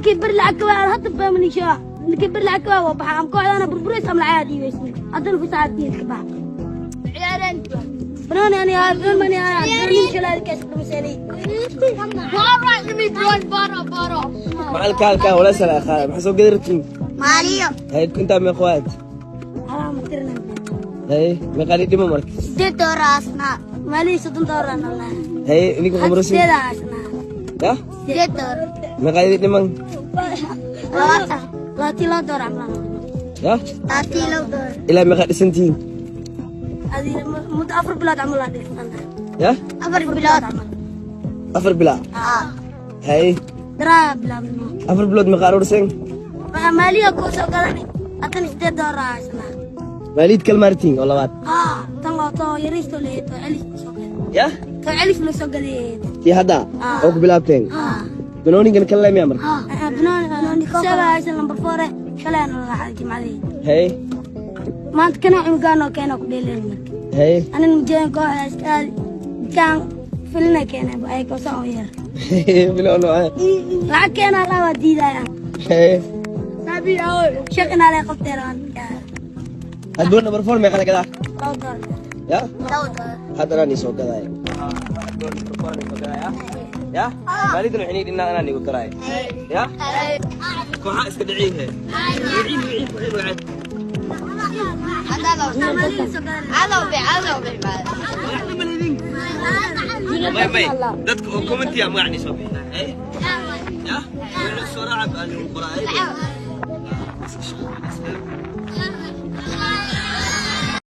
Ninkii beri lacag ka waa hadda baa sheega. Ninkii beri lacag ka waa baxa am kooxdana burburays am lacag dhiibaysin. Haddana ku saacad ka baxa. Ciyaareen. Banooni ani banooni mani banooni shalay kaas dhumisay. Macalka halkaa walaasha la aqaana maxaa soo gadi rabtiin? Maaliyo. Hay, intaa meeqa waad? Xaraam tirna. Hay, meeqaa dhima marka? 8 doolar asna. Maali 30 doolar Allah. Hay, idinku qamrosin? 8 asna. Ya? 8 doolar. Meeqaa idin dhiman? 20. 22 doolar amla. Ya? 22 doolar. Ilaa meeqaa dhisantihiin? Adi muddo 4 bilood camal aa dhisan. Ya? 4 bilood. 4 bilood? Haa. Hay. Daraa bilaabno. 4 bilood meeqaa aruurseen? Maaliya ku soo gadan. Haddana 8 doolar asna. Maalid kalmaartiin oo labaad? Haa, tan oo too yariisto leeto celis soo gadan. Ya? Too celis la soo gaday. Tii hadda oo ku bilaabteen? Haa. Banoonigan kala leemiyaa marka? Haa, banooni shalay aysan number 4 shalay aan la xaday jimcadii. Hay. Maanta kana cunugaan oo keena ku dheeleen marka. Hay. Anan mujeen kooxda iska aadi. Kaan filna keenay ay ko soo yar. Bilo nooce? Lacag keena la waa diidaya. Hay. Nabi aw shaqina lay qabteen aan. Hadda number 4 meeqa la gadaa? 2 doolar. Ya? 2 doolar. Haddana ni soo gadaay. Ya? Maalidna waxay dhinaa anaa nigu daraay. Ya? Kooxa iska dhiciin. Wiciin wiciin wiciin wiciin. Cadow bi May may dadka oo commentiya magacni soo bixinaa. Eh? Ya? Wixii soo raaca baa nigu qoraay.